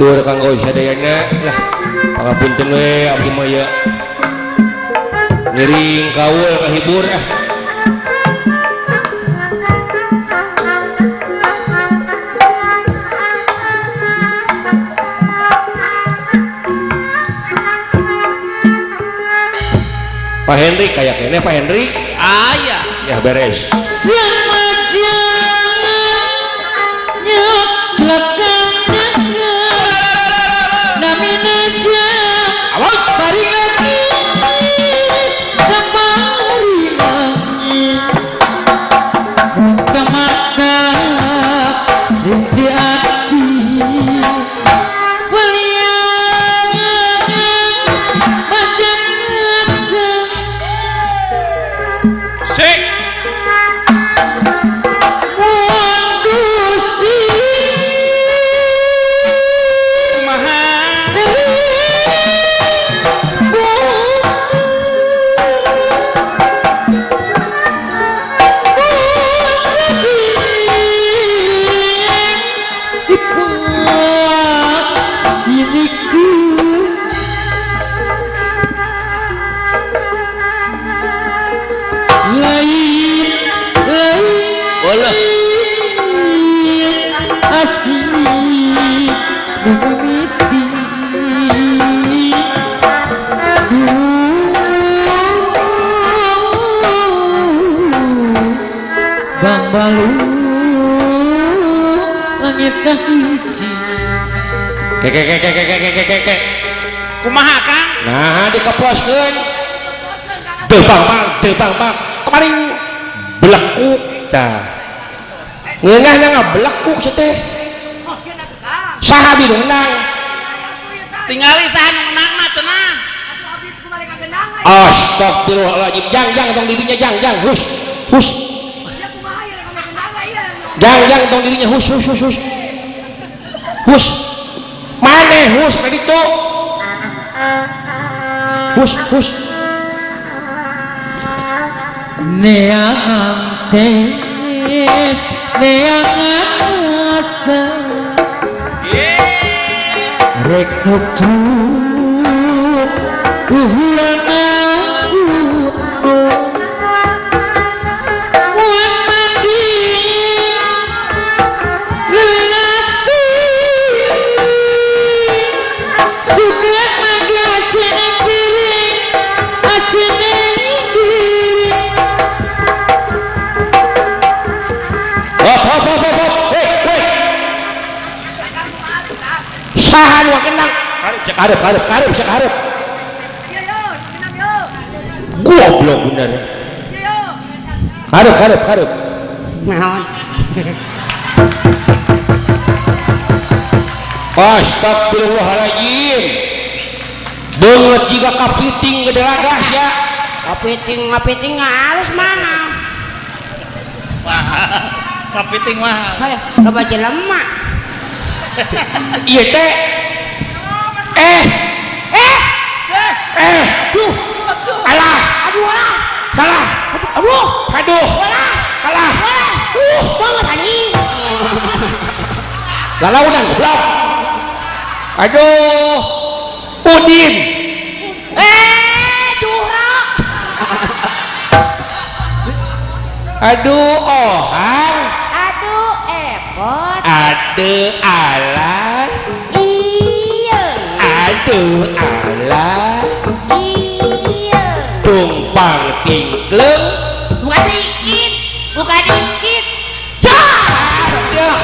Hatur kanggo sadayana lah pangapunten we abdi mah ieu. Ngiring kaul kahibur ah. Pak Hendrik kayak kene Pak Hendrik aya ya beres. Keke kumaha Kang? Nah dikeposkeun teu bang paling belekuk tah ngeunahna ngablekuk teh saha bi nu menang tingali saha nu menangna cenah. Astagfirullahaladzim jang tong didinya jang hus hus jang tong didinya hus hus hus hus hus maneh hus tadi tuh hus hus neangan teh neangan asa rek nutu uhuran aku muan mandi lelaki suka mandi acene piring acene diri. Hop hop hop hop hei hei saha nu kenang karep karep karep karep goblok bener karep karep karep naon. Astagfirullahaladzim banget jika kapiting gede lagas ya kapiting halus mana kapiting mah loba jelema ieu teh eh eh eh duh alah aduh alah kalah aduh aduh alah kalah banget anjing lalaunan goblok aduh Udin eh Juhra aduh ohang aduh epot aduh alah iya aduh alah iya tumpang tingkleng bukan dikit bukan dikit dah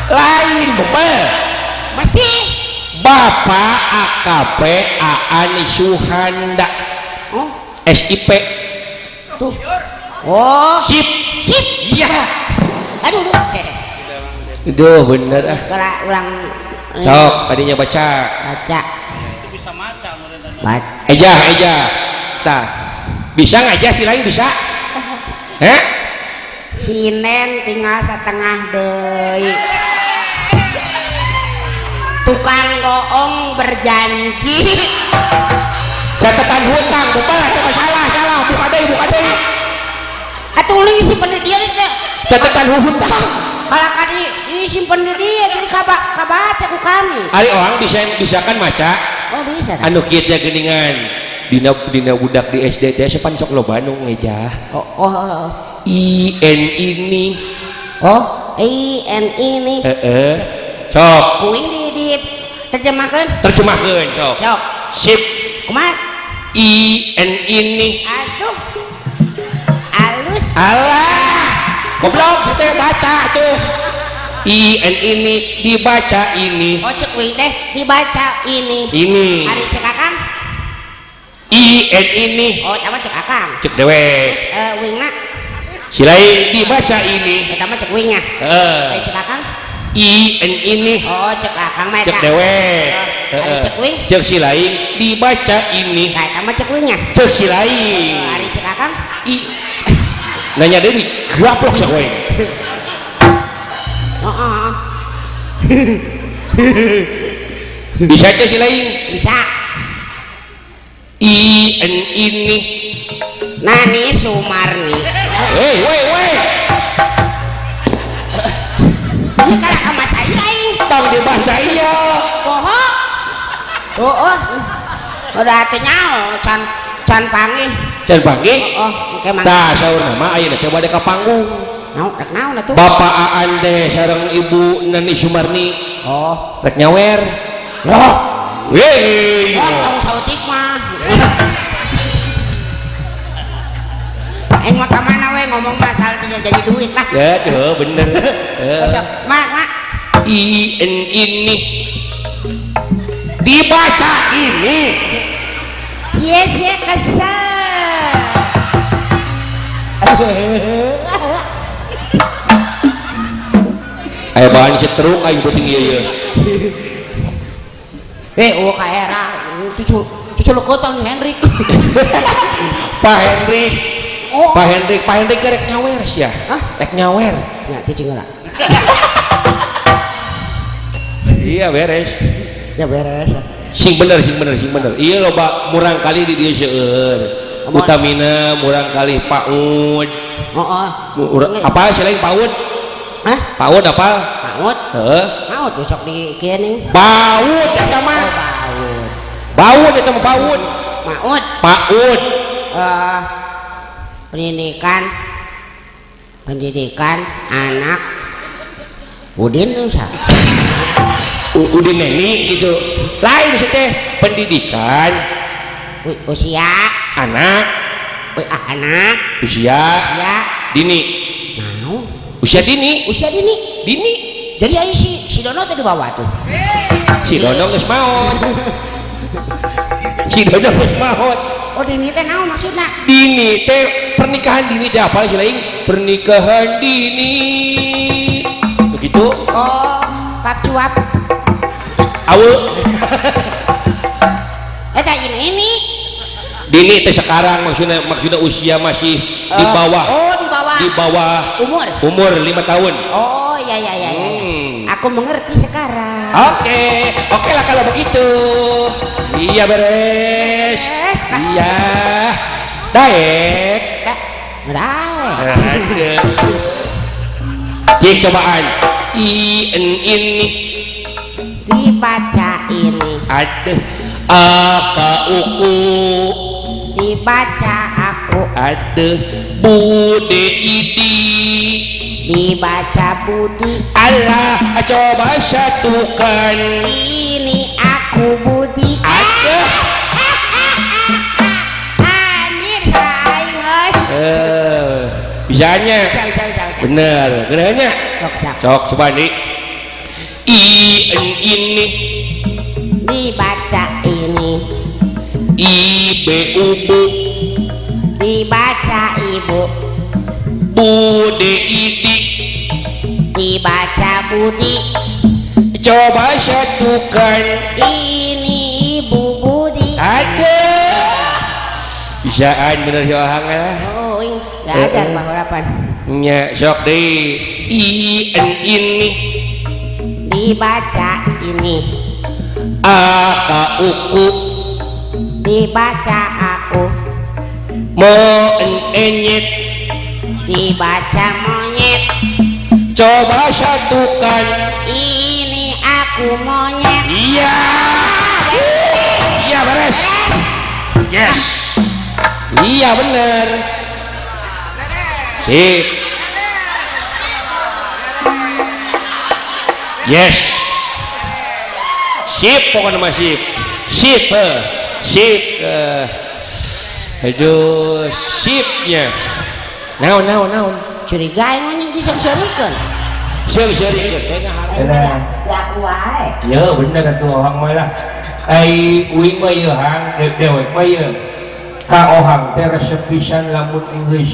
lain bapak masih Bapak AKP Aan Suhanda oh. SIP tuh oh sip sip iya aduh aduh bener ah kalau ulang sok tadinya baca baca itu bisa maca baca eja eja tah bisa ngaja si lain bisa heh Sinen tinggal setengah deui tukang goong berjanji catatan hutang bukan ada masalah salah buka deui atuh uling si pendidian teh Catatan hutang. Kalau kadi disimpan di dia jadi kabaca ku kami. Ari orang bisa kan maca? Oh bisa. Anu kieu teh geuningan. Dina budak di SD teh sepan sok loba nu ngejah. Oh, oh, oh. I N ini. Oh, I N ini. Heeh. Sok. Kuing di terjemahkeun. Terjemahkeun sok. Sok. Sip. Kumaha? I N ini. Aduh. Alus. Alah. Goblok teh baca tuh. I N ini dibaca ini. Oh cek kuing teh dibaca ini. Ini. Ari cek akang. I N ini. Oh, sama cek akang. Cek dewek. Wingna. Si lain dibaca ini. Eta mah cek wingnya. Heeh. Cek akang. I N ini. Oh, cek akang mah eta. Cek dewek. Ari cek wing. Cek si lain dibaca ini. Nah, eta mah cek wingnya. Cek si lain. Ari cek akang. I. Nanya deui gaplok cek wing. Heeh. Bisa teh si lain? Bisa. I N ini. Nani Sumarni. Hei, woi, woi. Ini kalah ka maca aing. Tong dibaca ieu. Poho. Oh, oh. Udah teh nyaho can can panggih. Can panggih? Oh, engke mangga. Tah saurna mah ayeuna teh bade ka panggung. Naon rek naon atuh? Bapak Aan teh sareng Ibu Nani Sumarni. Oh, rek nyawer. Loh. Hei. Oh, tong sautik mah. Aing mah ka mana we ngomong masalah tidak jadi duit lah. Ya, tuh bener. Sok, mak, mak. I N ini dibaca ini. Cie cie kesel. Aya bahan setruk aing penting ieu ieu. Oh ka era cucu cucu lekotan Hendrik. Pak Hendrik. Oh. Pak Hendrik, Pak Hendrik rek nyawer sia. Hah? Rek nyawer. Ya cicing heula. Iya beres. Ya beres. Sing bener, sing bener, sing bener. Iya loba murang kali di dieu seueur. Utamina murang kali PAUD. Heeh. Apa sih lain PAUD? Hah? PAUD apa? PAUD. Heeh. PAUD besok di kieu ning. PAUD eta mah. PAUD. PAUD eta mah PAUD. PAUD. PAUD. Pendidikan pendidikan anak Udin usah. Udin Neni gitu. Lain sih teh pendidikan usia anak anak usia usia dini. Naon? Usia dini. Usia dini. Dini. Jadi aya si Dono teh dibawa tuh. Si Dono geus maot. Si Dono geus maot. Oh dini teh naon maksudna? Dini teh pernikahan dini teh apa sih lain? Pernikahan dini. Begitu. Oh, pap cuap. Awe. Eta ini. Dini teh sekarang maksudnya maksudnya usia masih di bawah. Oh, di bawah. Di bawah umur. Umur 5 tahun. Oh, iya iya iya. Aku mengerti sekarang. Oke, oke lah kalau begitu. Iya beres. Iya. Daek. Daek. Cik cobaan. I N ini. Dibaca ini. Aduh. A K U K. Dibaca aku. Aduh. Bu D I D. Dibaca Budi. Allah coba satukan. Ini aku Budi. Aduh. Anjir saing euy. Bisanya. Bisa. Bener, geunahnya. Sok coba nih. I N ini. Dibaca ini. I B U B. Dibaca ibu. Bu D I D. Dibaca Budi. Coba satukan. Ini Ibu Budi. Ada. Bisaan bener si orang lah. Oh, nggak ajar mah harapan. Nya sok deh. I N ini. Dibaca ini. A K U K. Dibaca aku. Mo N Enyet. Dibaca monyet. Coba satukan. Ini aku monyet. Iya. Iya beres. Yes. Iya bener. Sip. Yes. Sip pokoknya mah sip. Sip. Sip. Aduh, sipnya. Naon naon naon. Curiga emang diseung-seurikeun. Seung-seurikeun teh nah. Ya wae. Ya bener atuh ohang mah lah. Ai uing mah ieu hang, dewek mah ieu. Ka ohang teh resep pisan lamun Inggris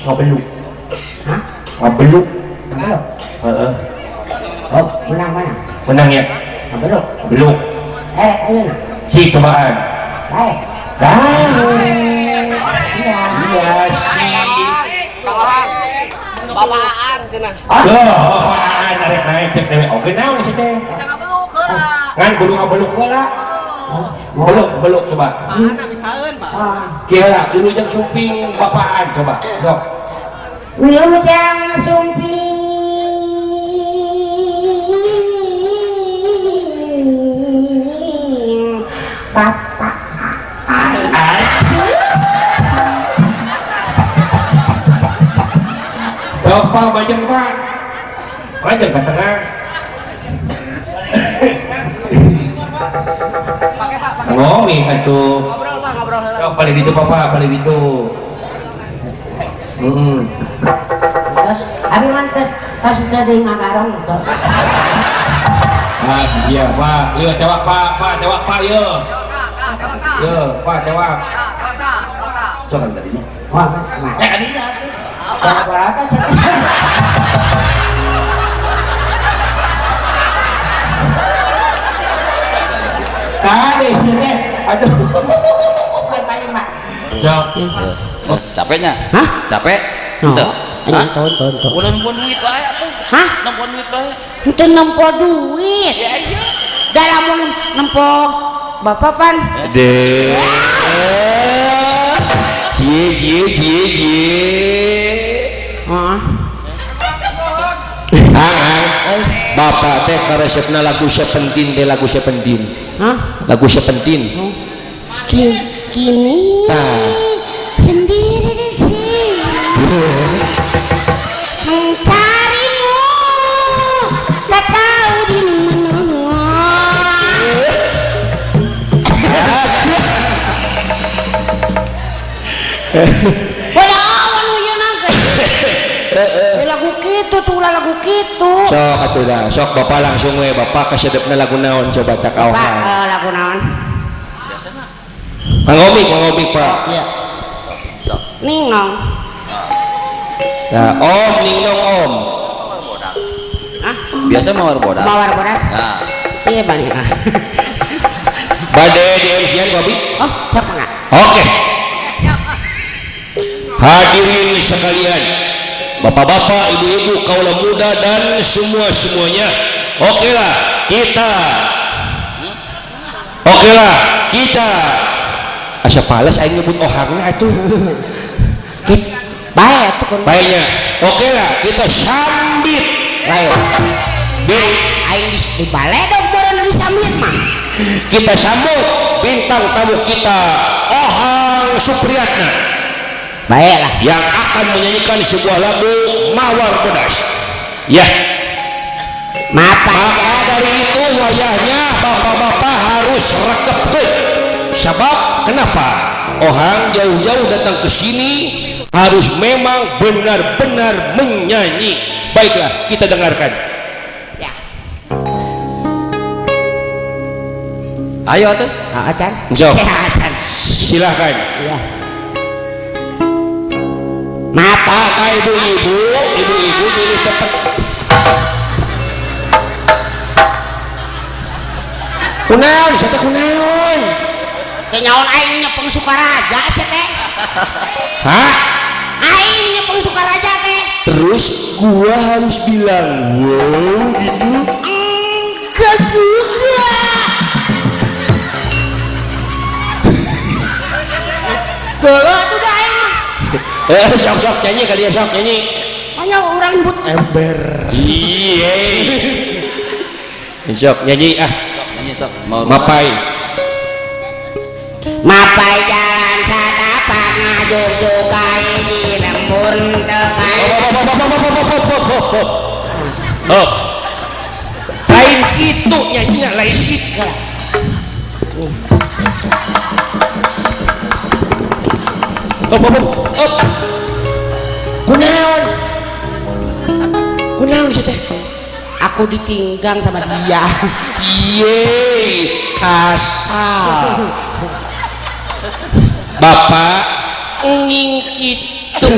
ngabeluk. Hah? Ngabeluk. Ngabeluk. Heeh. Oh, menang mana? Menang ya? Ngabeluk. Beluk. Ayeuna. Si cobaan. Bae. Bae. Iya, si. Bapaan cenah. Loh, bapaan arek naik cek dewe. Oke naon sih teh? Ngabeluk heula. Ngan kudu ngabeluk heula. Beluk, beluk coba. Bapaan misaleun, Pak. Kieu lah, wilujeng sumping bapaan coba. Sok. Wilujeng sumping bapak. Bapak majeng Pak. Majeng ke tengah. Ngomong atuh. Ngobrol Pak, ngobrol heula. Sok paling ditu Bapak, paling ditu. Heeh. Terus abi mah tos teu deui ngagarong tuh. Ah, iya Pak. Ieu tewak Pak, Pak tewak Pak ieu. Ieu, Pak tewak. Sok kan tadi. Wah, mah. Eh, adinya atuh. Berapa cek? Tadi sih, aduh. Pak. Capeknya? Hah? Capek? Henteu. Henteu. Udah nempo duit bae atuh. Hah? Nempo duit bae. Henteu nempo duit. Ya iya. Da lamun nempo bapak pan. Deh. Cie cie cie cie. Heeh. Hang hang. Bapak teh karesepna lagu Seventeen teh lagu Seventeen. Hah? Lagu Seventeen. Kini sendiri di sini mencarimu tak tahu di mana. Wadah awan uyeunan teh. Lagu kitu tuh ulah lagu kitu. Sok atuh dah, sok bapak langsung we bapak kasedepna lagu naon coba tak awal. Pak lagu naon? Mangomik, mangomik Pak. Iya. Ning nong. Nah, om ning nong om. Hah? Biasa mawar bodas. Mawar bodas. Nah. Iya balik. Bade di MC-an Babi? Oh, siapa enggak? Oke. Hadirin sekalian, bapak-bapak, ibu-ibu, kaula muda dan semua-semuanya. Oke lah, kita. Oke lah, kita. Asa pales aing nyebut ohangna atuh. Bae atuh kun. Baenya. Oke lah, kita sambit. Bae. Aing di baledog meureun disambit mah. Kita sambut bintang tamu kita Ohang Supriyatna. Baiklah. Yang akan menyanyikan sebuah lagu Mawar Bodas. Ya. Maka dari itu wayahnya bapak-bapak harus rekepkeun. Sebab kenapa Ohang jauh-jauh datang ke sini harus memang benar-benar menyanyi. Baiklah, kita dengarkan. Ya. Ayo tuh. Acan. Jok. Acan. Silahkan. Ya. Mata ibu-ibu, ibu-ibu pilih tepat. Kunaon, sia teh kunaon? Teh nyaon aing nyepeng Sukaraja sia teh. Hah? Aing nyepeng Sukaraja teh. Terus gua harus bilang wow gitu? Enggak juga. Geuleuh atuh da aing mah. Sok-sok nyanyi kali ya, sok nyanyi. Hanya orang nyebut ember. Iya. Sok nyanyi ah. Sok nyanyi sok. Mapai. Mapai jalan satapak ngajuk kai di lembur tekan. Oh. Lain kitu nyanyinya lain kitu. Hop hop hop. Kunaon? Kunaon sih teh? Aku ditinggang sama dia. Iye, kasar. Bapak nging kitu.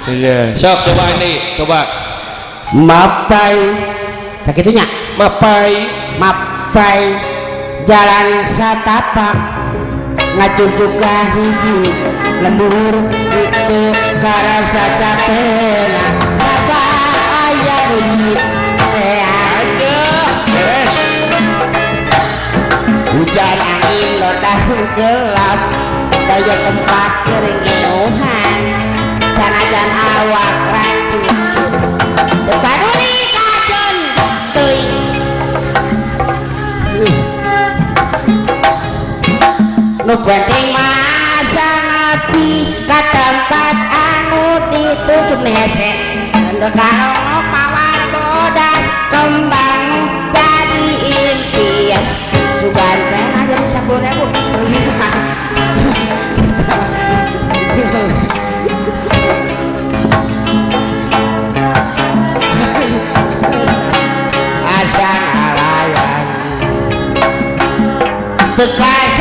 Iya, sok coba nih, coba. Mapai. Sakitunya. Mapai. Mapai jalan satapak ngajuk ka hiji lembur itu karasa capena sapa aya nu teh beres. Hujan angin lodang gelap daya tempat keringeuhan sanajan awak rancucut paduli kajun teuing. Nu penting masa ngapi ka tempat anu ditutup hese kalau mawar bodas kembang jadi impian sugan teh aja 10.000. Asa ngalayan bekas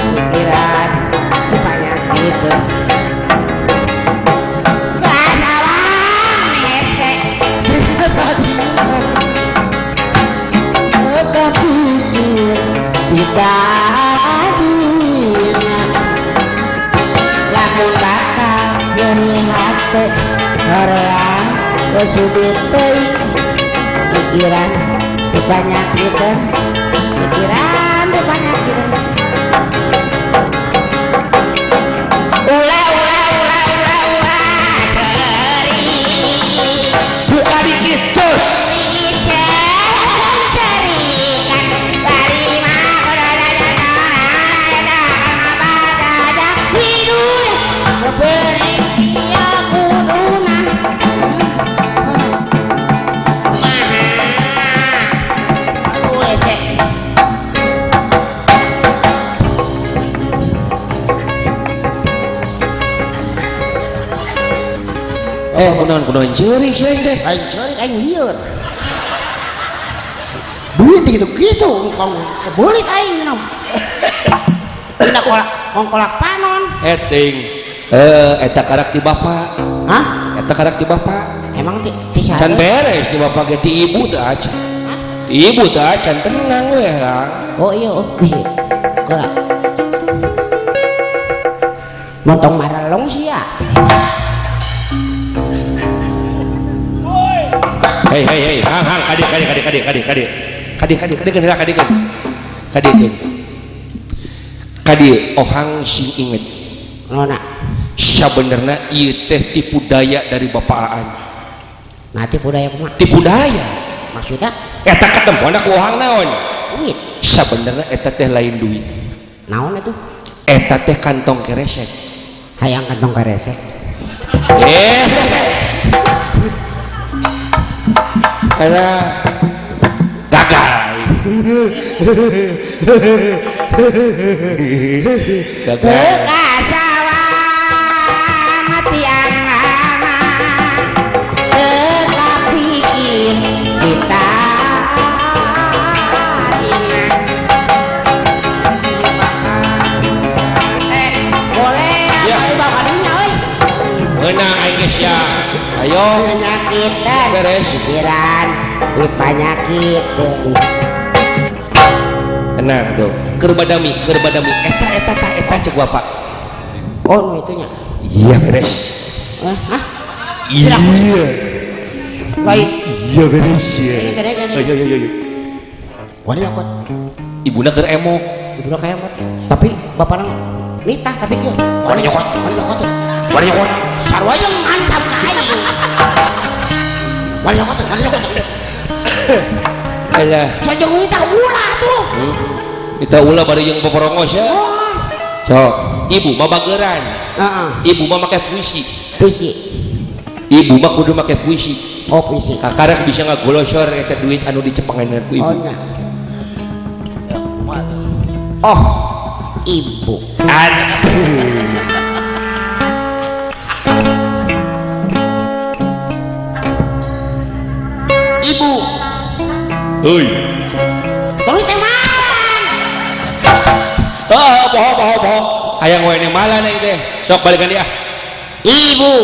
pikiran banyak gitu kasawang hese kita lamun bakal nyeri hati hoream kesubit teuing pikiran banyak gitu pikiran banyak gitu. Ulah ulah ulah ulah ulah ceri buka dikit cus kunaon ceurik sih teh. Aing ceurik aing lieur. Duit gitu-gitu kong kebeulit aing nom. Dina kolak kongkolak panon. Eting. Eta karak ti bapak. Hah? Eta karak ti bapak. Emang ti saha? Can beres ti bapak ge ti ibu teh acan. Ti ibu teh acan tenang we, Kang. Oh iya, oh iya. Kolak. Motong marelong sia. Hei hei hei, hang hang, kadi kadi kadi kadi kadi kadi kadi kadi kadi kadi kadi kadi kadi kadi ohang sing inget nona sabenerna ieu teh tipu daya dari bapak Aan. Nah tipu daya kumaha? Tipu daya maksudna eta ketempona ku ohang naon? Duit. Sabenerna eta teh lain duit. Naon atuh? Eta teh kantong keresek. Hayang kantong keresek. Eh. Karena gagal. Kekasawang tiang lama tetapi kita ingat. Boleh ya. Menang aing geus ya. Ayo. Penyakitan beres. Pikiran penyakit. Tenang tuh. Keur badami, eta eta tah eta cek bapak. Oh, nu itunya. Iya beres. Hah? Iya. Baik. Iya beres ya. Ayo ayo ayo. Wani nyokot. Ibuna keur emok. Ibuna keur emok. Tapi bapana nitah tapi kieu. Wani nyokot. Wani nyokot. Wani nyokot. Sarua jeung ngancam ka aing. Wani nyokot, wani nyokot. Alah. Sajong nitah ulah tuh. Nitah ulah bari jeung poporongos ya. Sok, ibu mah bageran. Heeh. Ibu mah make puisi. Puisi. Ibu mah kudu make puisi. Oh, puisi. Kakarek bisa ngagolosor eta duit anu dicepengan ku ibu. Oh nya. Oh, ibu. Aduh. Ibu. Hoi. Tong teh malan. Oh, bohong bohong bohong. Hayang wae malan ieu teh. Sok balikan dia. Ibu.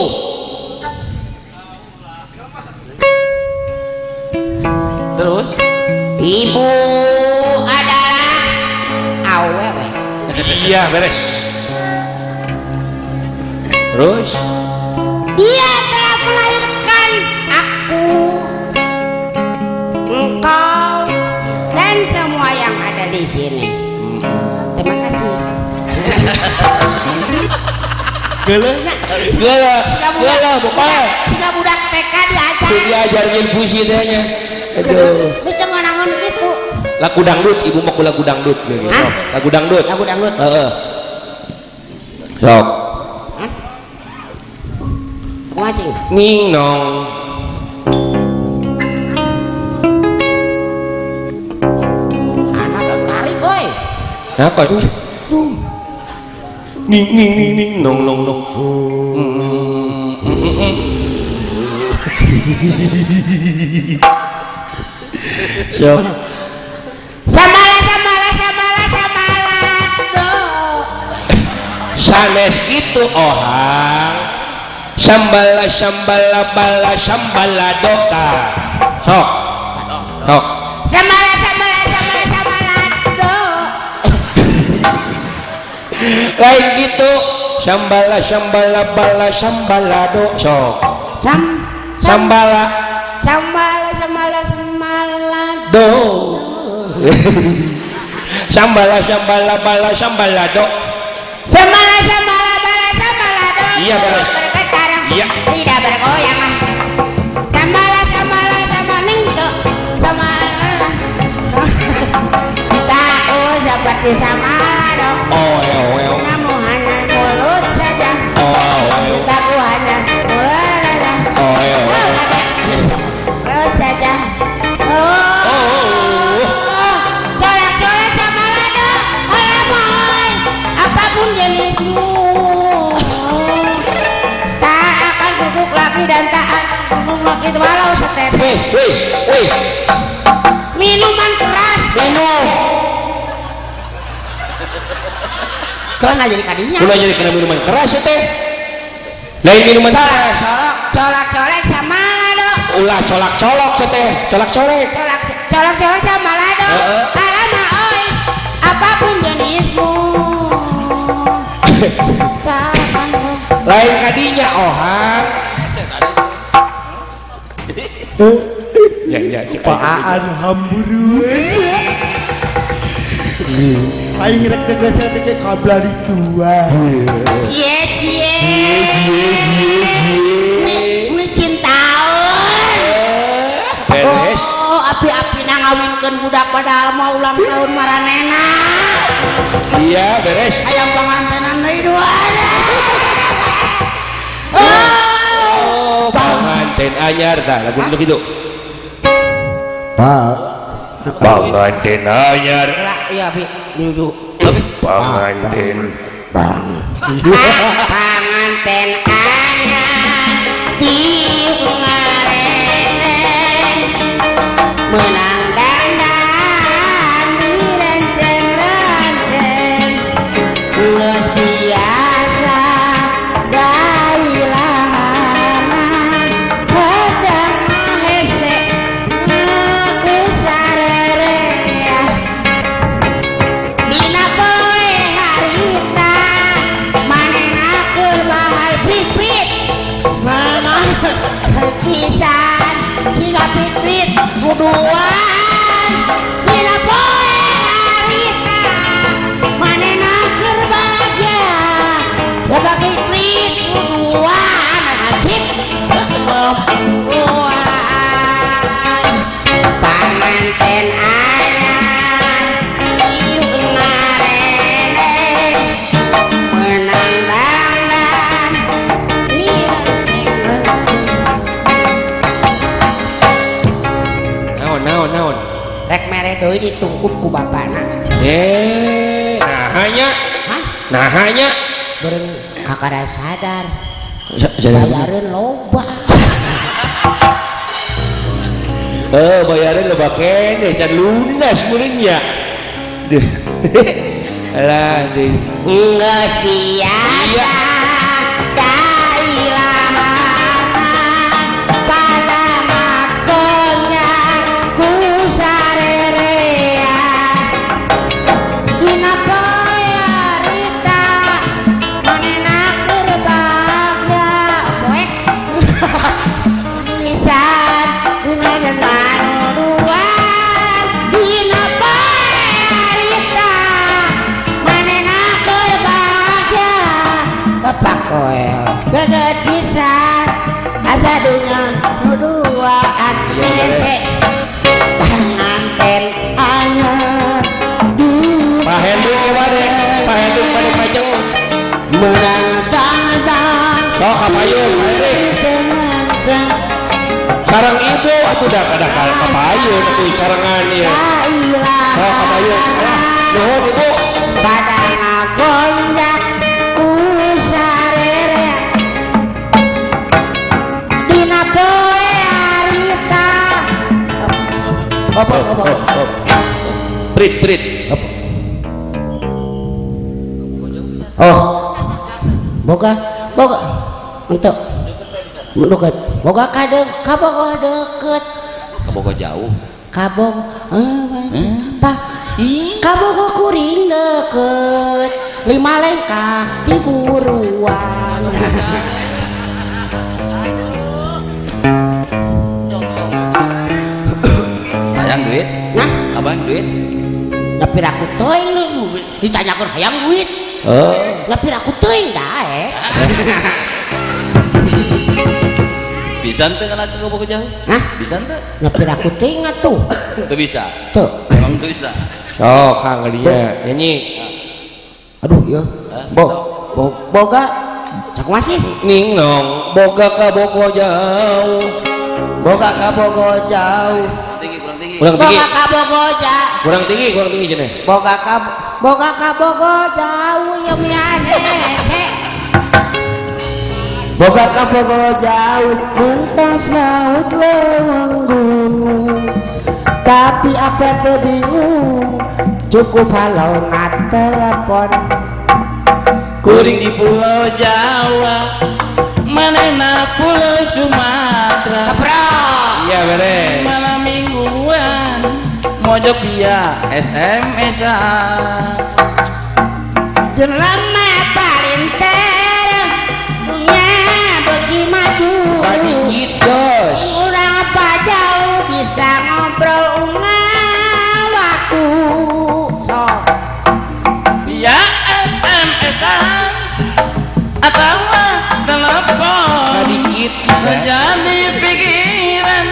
Terus? Ibu adalah awewe. Iya, beres. Terus? Dia telah melahirkan aku, engkau, dan semua yang ada di sini. Terima kasih. Geuleuhna. Geuleuh. Geuleuh, bapak. Sudah budak TK diajar. Diajarkeun puisi teh nya. Aduh. Itu nganangon gitu. Lagu dangdut, ibu mah lagu dangdut gitu. Lagu dangdut. Lagu dangdut. Heeh. Sok. Hah? Kumaha cing? Ning nong. Anak tarik oi. Nah kok. Ning ning ning ning nong nong nong. Siap. Sambala sambala sambala sambala. Sanes gitu ohang. Sambala sambala bala sambala doka. Sok. Sok. Sambala sambala sambala sambala do. Lain gitu. Sambala sambala bala sambala do. Sok. Sambala sambala sambala sambala do. Sambala sambala bala sambala do. Sambala sambala bala sambala do. Iya beres. Iya. Tidak bergoyang. Sambala sambala sama ning do. Sambala. Tak seperti sambala do. Oh oh oh. Namun hanya mulut saja. Oh oh. Aku hanya mulut. Oh oh. Mulut saja. Oh. Colek-colek sama lado, alamoy, apapun jenismu, tak akan duduk lagi dan tak akan duduk lagi walau setetes. Wih, wih, minuman keras. Minum. Kalian aja jadi kadinya. Ulah jadi kena minuman keras ya teh. Lain minuman keras. Colak-colek sama lado. Ulah colak-colok ya teh. Colak-colek. Colak-colek sama lado. Alama oi, apapun jenismu. Lain kadinya ohang. Ya ya. Paan hamburu. Aing rek negasna teh kabla ditua. Cie cie. Ini cintaun. Beres. Oh, api-api ngawinkeun budak padahal mau ulang tahun maranena. Iya, beres. Hayang pangantenan deui dua. Oh, panganten anyar tah lagu nu kitu. Pak. Panganten anyar. Iya bi nuju. Panganten. Bang. Panganten anyar di ngareng menang dandan direnceng-renceng geus biasa gailahanan kadang hese ngaku sarerea dina poe harita manehna keur bae prit-prit pisan hingga pitrit kuduan dina poe harita manehna keur bahagia loba pitrit kuduan hancip kuduan panganten anyar ieu ngarene menang dandan. Naon naon naon. Rek mere deui ditungkup ku bapana. Nah hanya. Hah? Nah hanya. Beureum kakara sadar. Bayareun loba. Bayareun loba keneh can lunas meureun nya. Duh. Alah deui. Geus biasa dailahanan pada makonya ku sarerea dina poe harita manehna keur bahagia poek pisan dina manuduan dina poe harita manehna keur bahagia bapak koel geget pisan asa dunya nu duaan hese panganten anyar di Pak Hendrik bade, Pak Hendrik bade pajeng. menang dandan Sok ka payun, Pak Hendrik. ceng Sareng ibu atuh da kada ka payun atuh sarengan ieu. Sok ka payun. Alah, nuhun ibu. Pada ngagonjak ku sarerea dina poe harita apa apa Prit prit. Oh, boga boga untuk deket boga kadeng kabogo deket Kabogo jauh. kabog pak kabogo kuring deket lima lengkah di buruan. Hayang duit? Nah, Abang duit? Ngapir aku teuing lu ditanyakeun hayang duit. Oh. Ngapir aku teuing dae. Bisa teu kana ke Kabogo jauh? Hah? Bisa teu? Ngapir aku teuing atuh. Teu bisa. Tuh. Emang teu bisa. Sok Kang dia nyanyi. Aduh ya. Bo, bo, boga sakumaha sih? Ning nong boga ka bogo jauh. Boga ka bogo jauh. Kurang tinggi, kurang tinggi. Kurang tinggi. Boga ka bogo jauh. Kurang tinggi, kurang tinggi cenah. Boga ka bogo jauh ya miase. Boga ka bogo jauh mentas laut lewang gunung. Tapi apa teu bingung cukup halau ngatelepon. Kuring di Pulau Jawa, manehna Pulau Sumatera. Keprok. Iya beres. Malam mingguan mojok via SMS-an. Jelema palinter dunya beuki maju. Kadikit bos. Urang apa jauh bisa ngobrol unggal waktu. Sok. Via SMS-an atau telepon. Kadikit. Jadi pikiran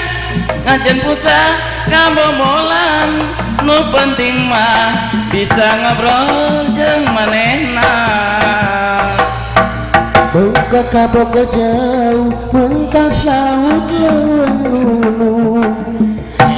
ngajen pulsa kabobolan nu penting mah bisa ngobrol jeung manehna. Boga ka bogo jauh mentas laut leuweung gunung.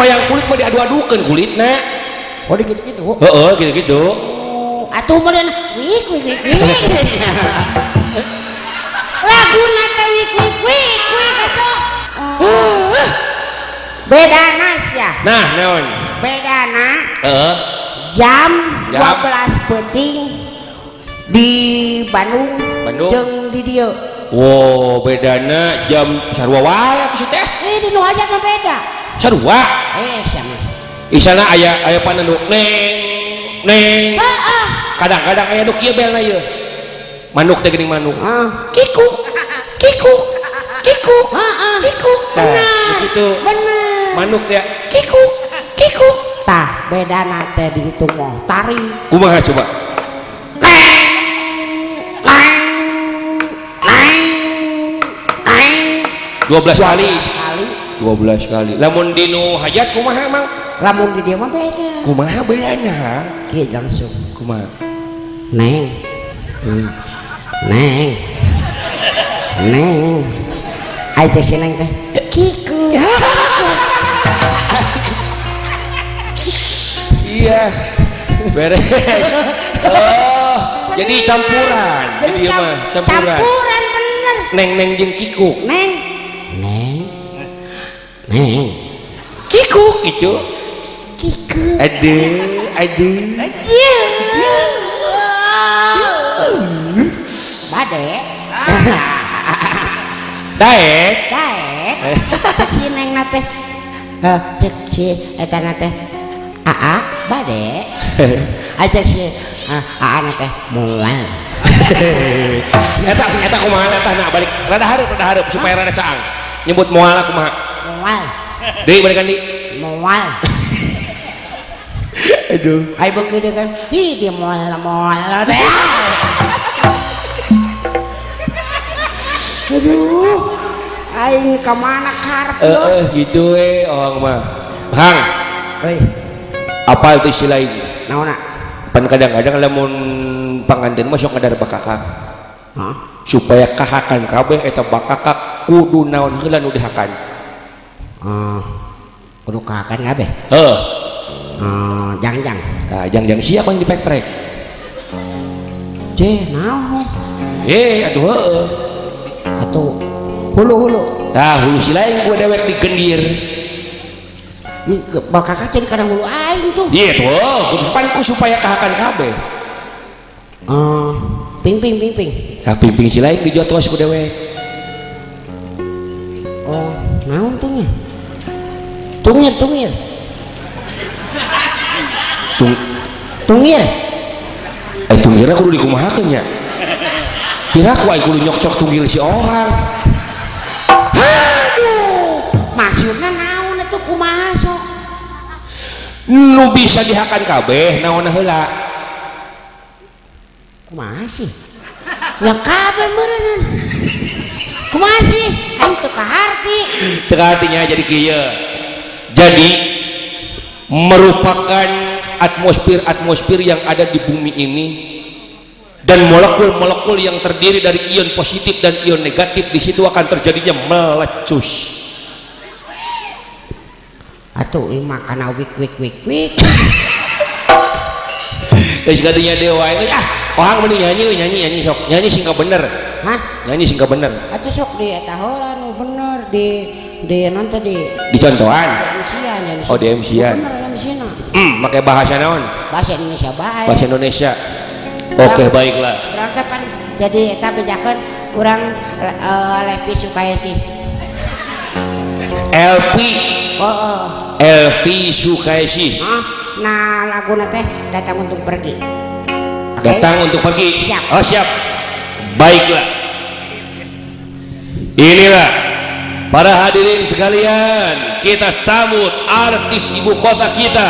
Pan wayang kulit mah diadu-adukeun kulitna. Oh di gitu-gitu. Heeh, gitu-gitu. Oh, atuh meureun wik wik wik wik. Laguna teh wik wik wik wik atuh. Bedana sia. Nah, naon? Bedana. Heeh. Jam 12 peuting di Bandung, jeung di dieu. Wow, bedana jam sarua wae atuh teh. Eh, di nu hajat mah beda. Sarua. Eh, sama. Isana aya aya panenu neng neng. Heeh. Kadang-kadang aya nu kieu belna ieu. Manuk teh geuning manuk. Heeh. Kikuk. Kikuk. Kikuk. Heeh. Kikuk. Bener. Gitu. Bener. Manuk teh kikuk. Kikuk. Tah, bedana teh di ditu mah tari. Kumaha coba? Leng leng leng leng. 12 kali. 12 kali. Lamun dinu hajat kumaha Mang? Lamun di dieu mah beda. Kumaha bedana? Kieu langsung. Kumaha? Neng. Neng. Neng. Ai teh si Neng teh. Kiku. Iya. Beres. Oh, jadi campuran. Jadi mah campuran. Campuran bener. Neng-neng jeung kikuk. Neng. Neng. Neng. Kikuk gitu. Kikuk. Aduh, aduh. Aduh. Bade. Daek. Daek. Cek si Neng na teh. Cek si eta na teh. Aa, bade. Cek si aa na teh moal. Eta eta kumaha eta na balik rada hareup supaya rada caang. Nyebut moal kumaha? Moal. Deui balikan di. Moal. Aduh. Ai beukeun deui kan. Ih dia moal moal teh. Aduh. Aing ka mana karep heeh gitu we orang mah. Hang. Euy. Apal teh si lain? Naonna? Pan kadang-kadang lamun panganten mah sok ngadar bakakak. Hah? Supaya kahakan kabeh eta bakakak kudu naon heula nu dihakan. Kudu kahakan kabeh? Heuh. Jangjang. Nah, jangjang sia ku yang dipek-prek. Ceh, naon? Eh, atuh heueuh. Atuh hulu-hulu. Tah, hulu si lain ku dewek digendir. Ih, bakakak jadi kadang hulu aing tuh. Iya tuh, kudu pan ku supaya kahakan kabeh. Ping ping ping ping. Tah ping-ping si lain dijotos ku dewek. Oh, naon tuh nya? Tungir, tungir. Tungir. Eh tunggirna kudu dikumahakeun nya. Piraku aing kudu nyokcok tunggil si orang. Aduh, maksudna naon atuh kumaha sok? Nu bisa dihakan kabeh naonna heula? Kumaha sih? Nya kabeh meureun. Kumaha sih? Aing teu kaharti. Teu kahartinya jadi kieu. Jadi merupakan atmosfer-atmosfer yang ada di bumi ini dan molekul-molekul yang terdiri dari ion positif dan ion negatif, di situ akan terjadinya melecus. Atuh ieu mah kana wik wik wik wik. Geus kadinya dewa ini ah, orang mending nyanyi nyanyi nyanyi sok, nyanyi sing bener. Hah? Nyanyi sing bener. Atuh sok di eta heula nu bener di non tadi dicontohan. Di MC-an. Oh, di MC-an. Bener MC-na. Make bahasa naon? Bahasa Indonesia bae. Bahasa Indonesia. Oke, baiklah. Urang teh pan jadi eta bejakeun urang Lepi Sukaesih. LP. Oh. Elvi Sukaesih. Hah? Nah, laguna teh datang untuk pergi. Okay? Datang untuk pergi. Siap. Oh, siap. Baiklah. Inilah para hadirin sekalian, kita sambut artis ibu kota kita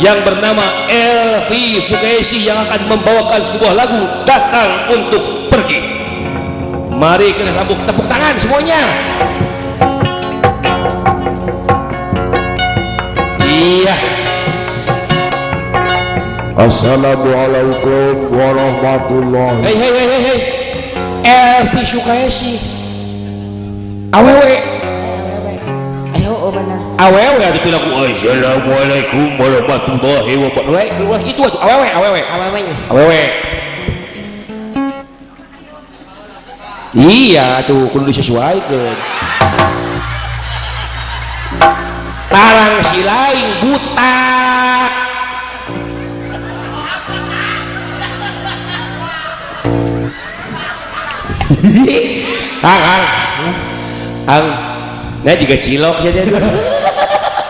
yang bernama Elvi Sukaesih yang akan membawakan sebuah lagu Datang Untuk Pergi. Mari kita sambut, tepuk tangan semuanya. Iya. Assalamualaikum warahmatullahi. Hei hei hei hei. Elvi Sukaesih. Awewe. Ayo, oh bener. Awewe atuh pilaku assalamualaikum warahmatullahi wabarakatuh. Ulah kitu atuh awewe awewe. Awewe nya. Awewe. Iya tuh kudu disesuaikan. Tarang si lain buta. Ang ang ang nah juga cilok ya dia.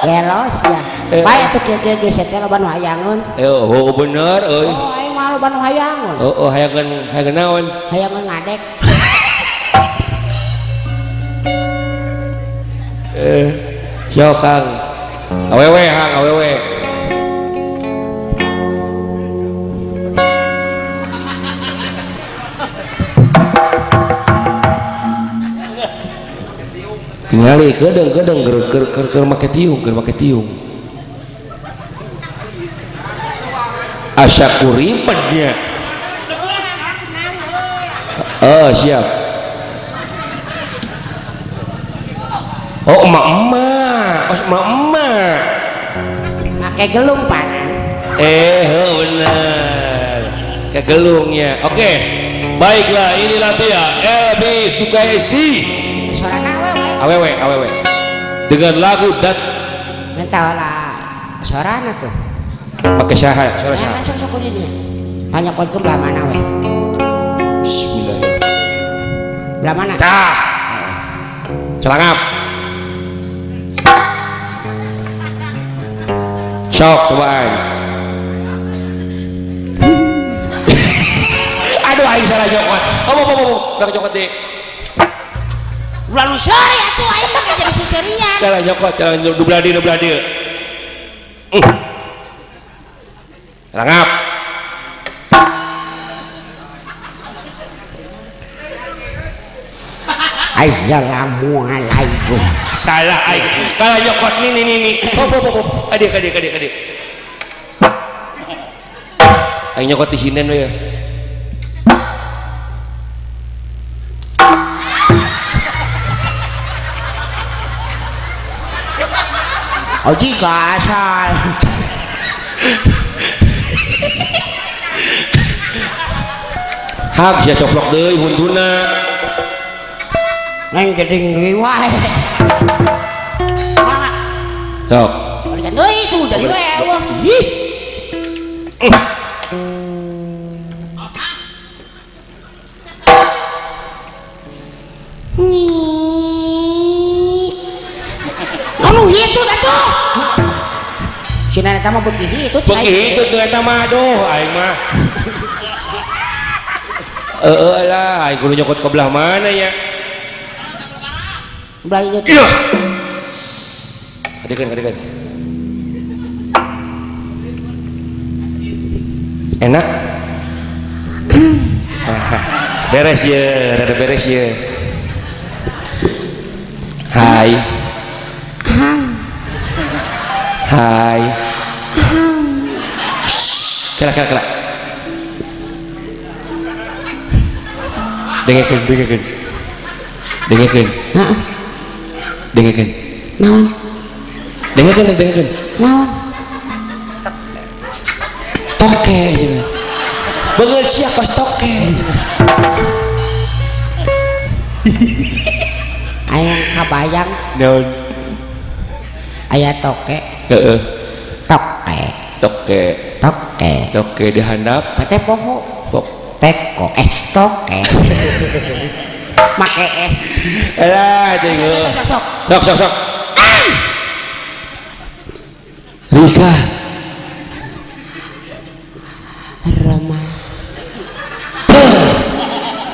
Gelos ya. Bae atuh kieu-kieu geus teh loba nu hayangeun. Oh bener euy. Oh aing mah loba nu hayangeun. Oh hayangeun hayangeun naon? Hayangeun ngadek. Sok Kang. Awewe Kang, awewe. Tingali kedeung-kedeung keur make tiung, keur make tiung. Asa kuripetnya. Oh, siap. Oh, emak-emak, oh emak-emak. Pakai gelung panan. Oh, bener. Kayak gelungnya. Oke. Baiklah, inilah dia Elvy Sukaesih. Suarana awewe. Awewe, awewe. Dengan lagu dat minta lah suarana tuh. Pakai saha, suara saha. Langsung sok ini. Hanya kontum belah mana we. Bismillah. Belah mana? Tah. Celangap. Sok cobaan. Aduh aing salah jokot. Oh, oh, oh, oh, udah kejokot deh. Ulah nu seuri atuh aing mah jadi seserian. Salah jokot, salah dubla dieu, dubla dieu. Celangap. Assalamualaikum. Salah aing. Kalau nyokot nih nih nih. Oh, oh, oh, oh. Adik adik adik adik. Aing nyokot di sini we ya. Oji kasal. Hak sia coplok deui huntuna. Neng geding deui wae. Mangga. Sok. Balikan deui tuh jadi we eueuh. Ih. Anu hitut atuh. Cina eta mah beuki hitut. Beuki hitut tuh eta mah aduh aing mah. Heeh lah, aing kudu nyokot ke belah mana ya? Belah ieu. Iya. Adegan, adegan. Enak? Beres ya, rada beres ya. Hai. Hai. Kela, kela, kela. Dengekeun, dengekeun. Dengekeun. Heeh. Dengekeun. Naon? Dengekeun, dengekeun. Naon? Toke cenah. Beungeut sia kos toke. Aya kabayang. Naon? Aya toke. Heeh. Toke. Toke. Toke. Toke di handap. Pete poho. Pok. Teko. Toke. Make Alah, tengok. Sok, sok, sok. Rika. Roma.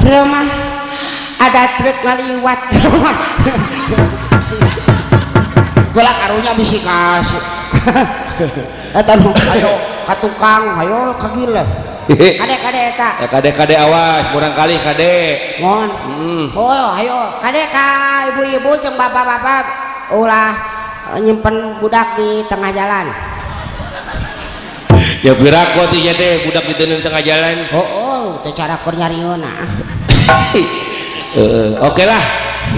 Roma. Ada truk ngaliwat Roma. Gula karunya bisi kasih. Eta nu ayo ka tukang, ayo ka gila. Kade kade eta. Ya kade kade awas, murang kali kade. Mohon. Oh, ayo kade ka ibu-ibu jeung bapak-bapak ulah nyimpen budak di tengah jalan. Ya piraku atuh nya teh budak diteundeun di tengah jalan. Oh, oh, teh cara keur nyarieuna. Oke lah.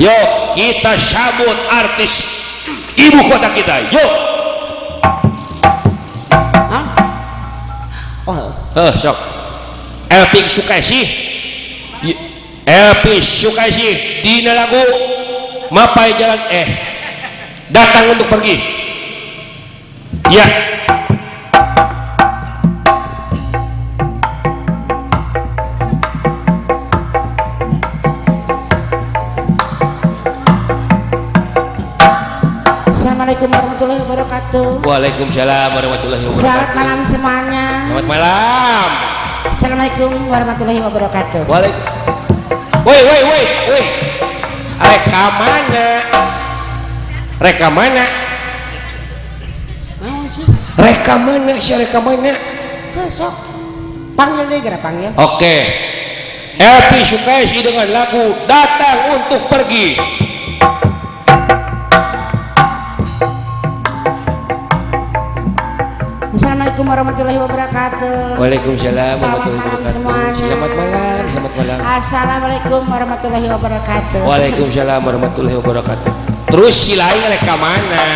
Yuk kita sambut artis Ibu kota kita. Yuk. Hah? Oh. Sok. Elping Sukaisih. Elpi Sukaisih dina lagu Mapai Jalan Datang Untuk Pergi. Ya. Assalamualaikum warahmatullahi wabarakatuh. Waalaikumsalam warahmatullahi wabarakatuh. Selamat malam semuanya. Selamat malam. Assalamualaikum warahmatullahi wabarakatuh. Waalaikumsalam. Woi woi woi woi. Reka mana? Reka mana? Reka mana sih, reka mana? Sok. Panggil deh, gerak panggil. Oke. Elpi Sukaisih dengan lagu Datang Untuk Pergi. Assalamualaikum warahmatullahi wabarakatuh. Waalaikumsalam warahmatullahi wabarakatuh. Semuanya. Selamat malam, selamat malam. Assalamualaikum warahmatullahi wabarakatuh. Waalaikumsalam warahmatullahi wabarakatuh. Terus si lain reka mana?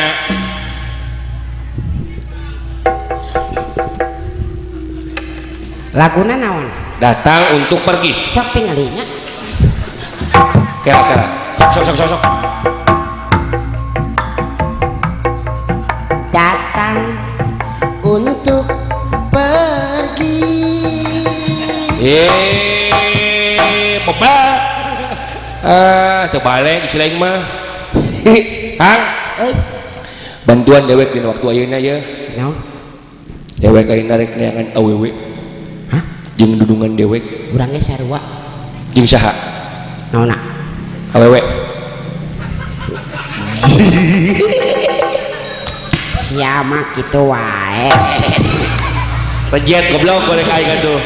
Laguna naon? Datang Untuk Pergi. Sok tinggalinya. Kira-kira. Sok sok sok sok. Datang untuk pergi. Bapak. Terbalik si lain mah. Kang. Bantuan dewek dina waktu ayeuna ya. Naon? Dewek ayeuna rek neangan awewe. Hah? Jeung dudungan dewek. Urang ge sarua. Jeung saha? Naonna? Awewe. Siapa gitu wae. Pejet goblok boleh aing atuh.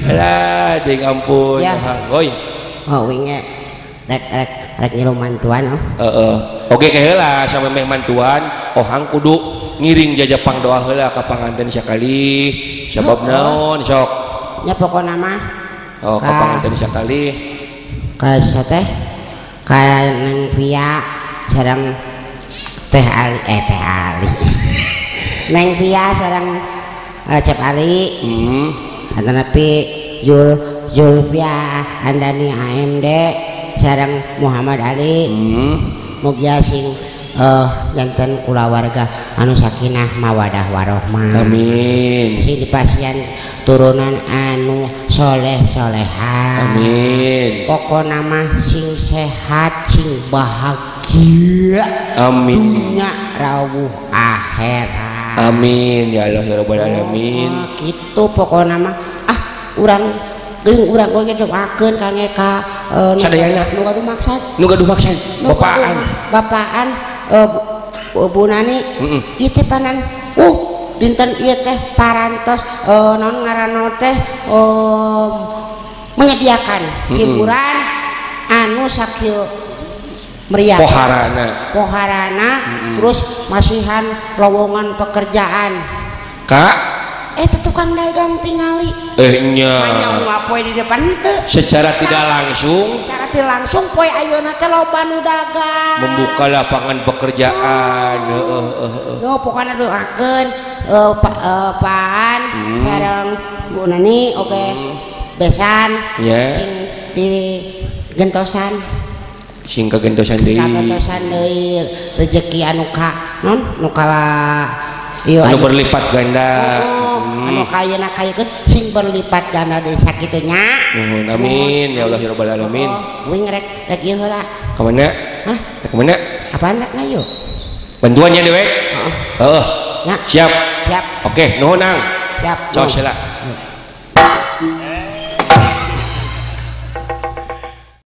Alah, jeung ampun. Ya. Oi. Oh, winge rek rek rek ngilu mantuan oh. Heeh. Oke ke heula samemeh mantuan, ohang kudu ngiring jajapang doa heula ka panganten sakali. Sabab naon sok? Nya pokona mah. Oh, ka panganten sakali. Ka teh ka Neng Via sareng Teh Ali Teh Ali. Neng Via sareng Cep Ali. Atanapi Julvia Andani AMD sareng Muhammad Ali. Mugia sing janten kulawarga anu sakinah mawadah warohmah. Amin. Sing dipasian turunan anu soleh soleha. Amin. Pokona mah sing sehat sing bahagia. Amin. Dunya rawuh akhirat. Amin ya Allah ya rabbal alamin. Oh, gitu pokona mah urang geung urang oge doakeun kangge ka sadayana nu gaduh maksad. Nu gaduh maksad. Bapaan. Bapaan Bu Nani. Ieu teh panan dinten ieu teh parantos naon ngaranna teh menyediakan hiburan anu sakieu meriah. Poharana. Poharana terus masihan lowongan pekerjaan. Kak tukang dagang tingali. Nya. Manya poe di depan teu. Secara tidak langsung. Secara tidak langsung poe ayeuna teh loba nu dagang. Membuka lapangan pekerjaan. Heeh. Yo pokona doakeun paan sareng Bu Nani oke. Besan sing di gentosan. Sing kagentosan deui. Kagentosan deui rezeki anu ka non nu ka ieu anu berlipat ganda. Anu kayeuna kayeun sing berlipat ganda deui sakitu nya. Nuhun amin ya Allah ya rabbal alamin. Wing rek rek ieu heula. Ka mana? Hah? Rek mana? Apaan rek ngayu? Bantuannya dewek? Heeh. Heeh. Nya. Siap. Siap. Oke, nuhun Ang. Siap. Cos heula.